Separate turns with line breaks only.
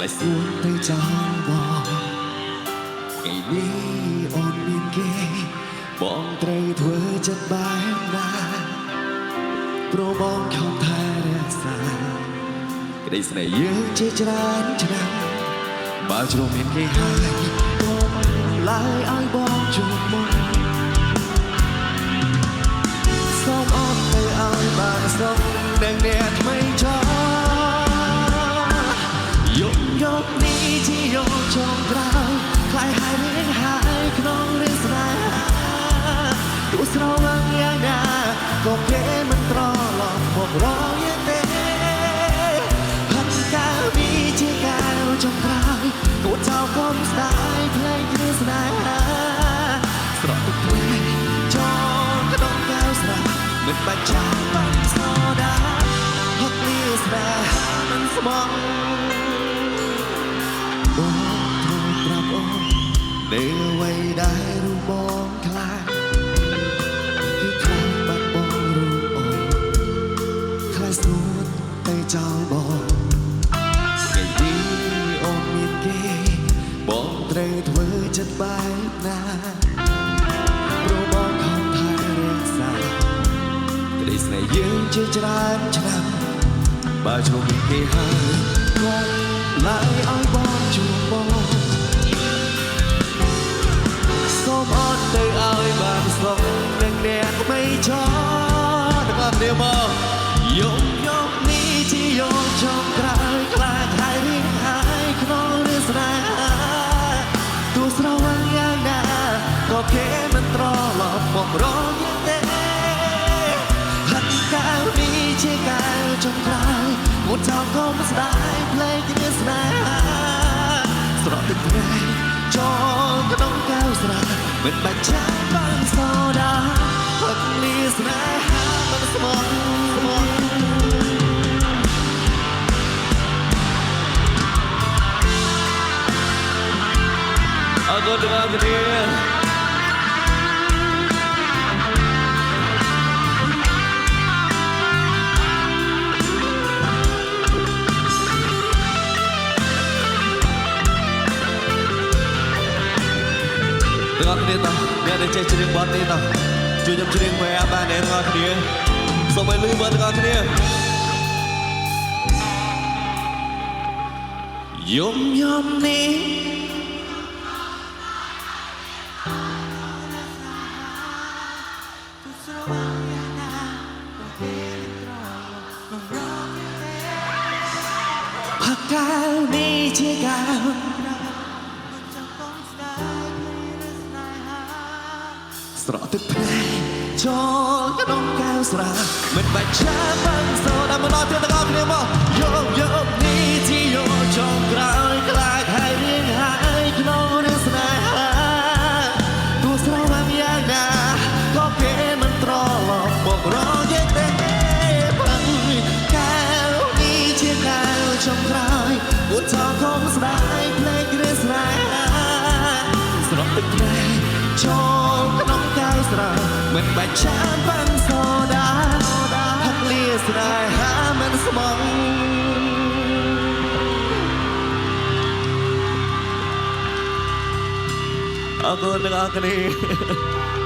ខ្លាចស្ងួនទៅចោលបងថ្ងៃនេះអូនមានគេបងត្រូវធ្វើចិត្តបែបណាព្រោះបងខំថែរក្សាក្តីស្នេហ៍យើងជាច្រើនឆ្នាំបើជ្រុំមានគេហើយកុំឡើយឲ្យបងជួបមុនសូមអូនទៅឲ្យបានសុខនឹងអ្នកថ្មីចោយំយប់នេះជាយប់ចុងក្រោយខ្លាយហើយរៀងហើយក្នុងរឿងស្នេហាទោះស្រវឹងយ៉ាងណាក៏គេមិនត្រឡប់មករកយើងទេហត់កៅនេះជាកៅចុងក្រោយគួរចោលកុំស្ដាយភ្លេចរឿងស្នេហាស្រក់ទឹកភ្នែកចូលក្នុងកែវស្រាមិនបាច់ចាំបាច់សូដាហត់លាស្នេហាមិនស្មង បងធ្លាប់ប្រាប់អូននៅអ្វីដែលរូបបងខ្លាចគឺខ្លាចបាត់បង់រូបអូនខ្លាចស្ងួនទៅចោលបងថ្ងៃនេះអូនមានគេបងត្រូវធ្វើចិត្តបែបណាព្រោះបងខំថែរក្សាក្តីស្នេហ៍យើងជាច្រើនឆ្នាំបើជ្រុំមានគេហើយកុំឡើយឲ្យបងជួបបង សូមអត់ទៅឲ្យបានសុខនឹងអ្នកមិនចោលទាំងអស់គ្នាមកយំយំនេះជាយំចុងក្រោយខ្លាចហើយរៀងហើយក្នុងរឿងស្នេហាទោះស្រវឹងយ៉ាងណាក៏គេមិនត្រឡប់មករកយើងទេហត់កៅនេះជាកៅចុងក្រោយមុនចោលកុំស្ដាយភ្លេចរឿងស្នេហាស្រក់ទឹកភ្នែកចូលក្នុងកែវស្រាមិនបាច់ចាំបានសូដាហត់លាស្នេហាមិនស្មងស្មង អរគុណទាំងអស់គ្នាទាំងអស់គ្នាតោះអ្នកដែលចេះច្រៀងបទនេះតោះជួយខ្ញុំច្រៀងមួយអាបានទេទាំងអស់គ្នាសូមឲ្យលឺមើលទាំងអស់គ្នាយំយំនេះ
ទោះស្រវឹងយ៉ាងណាក៏គេមិនត្រឡប់មករកយើងទេ
ផឹកកែវនេះជាកែវ
មុនចង់កុំស្ដាយភ្លេចរឿងស្នេហា
ស្រក់ទឹកភ្នែកចូលក្នុងកែវស្រាមិនបាច់ចាំបានសូដាមកដល់ទៀតទាំងអស់គ្នាមកយកយកនេះជាយកចុងក្រោយខ្លាចហើយរៀងហើយក្នុងរឿងស្នេហាទោះស្រវឹងយ៉ាងណាក៏គេមិនត្រឡប់មករកយើងទេផឹងកែវនេះជាកែវចុងក្រោយឧទាហរណ៍កុំស្ដាយភ្លេចរឿងស្នេហាស្រក់ទឹកភ្នែកចូលក្នុងកែវស្រាមិនបាច់ចាំបាំងសូដាហឹកលាស្នេហាមិនស្មងអរគុណទាំងអស់គ្នា។